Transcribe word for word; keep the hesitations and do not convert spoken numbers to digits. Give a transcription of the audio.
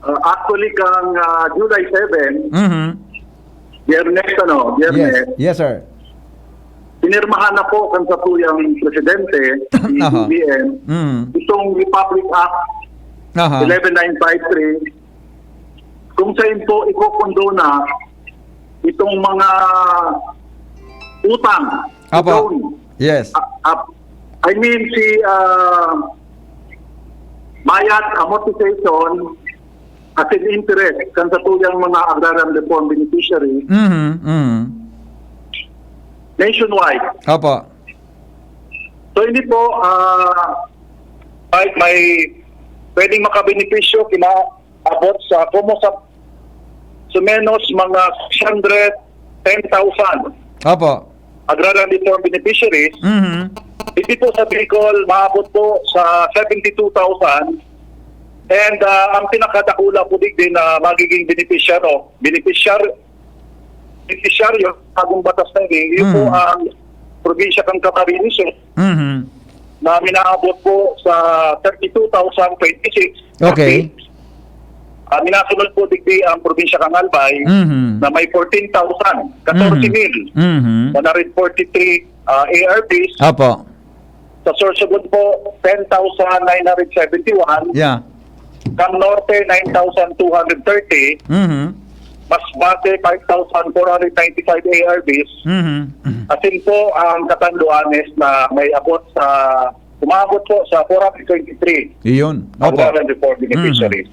Uh, actually, kang uh, July seven, Mhm. Biyernes, ano, Yes. Biyernes, Yes, sir. pinirmahan na po kan satuyang presidente, ni Aha. B B M, Mm. itong Republic Act Aha. eleven nine five three, kung saan po ikokondo na itong mga utang, Apo. loan. Yes. Ah, ah, I mean, si ah, bayad amortization at in interest kan satuyang mga agrarian reform beneficiaries Mhm. Mhm. nationwide. Apo. So, hindi po, ah, may, may pwedeng makabenepisyo, kinaabot sa, kumo sa, sa menos mga six hundred ten thousand Apo. agrarian reform beneficiaries. Mhm. Hindi po sa Bicol, maabot po sa seventy-two thousand. And ah, ang pinakadakula po digdi na magiging beneficiary, beneficiary, beneficiaryo sa bagong batas na ini, yun po Mhm. ang probinsya kang Camarines Sur Mhm. na minaabot po sa thirty-two thousand twenty-six. Okay. Ah, minasunod po digdi ang probinsya kang Albay Mhm. na may fourteen thousand, fourteen thousand Mhm. one hundred forty-three ah, A R Vs. Apo. Sa Sorsogon po, ten thousand nine hundred seventy-one. Yeah. Kang Norte, nine thousand two hundred thirty. Mhm. Masbate, five thousand four hundred ninety-five A R Vs. Mhm. Asin po ang Catanduanes na may abot sa, umaabot po sa four hundred twenty-three Iyon. Opo. agrarian reform beneficiaries.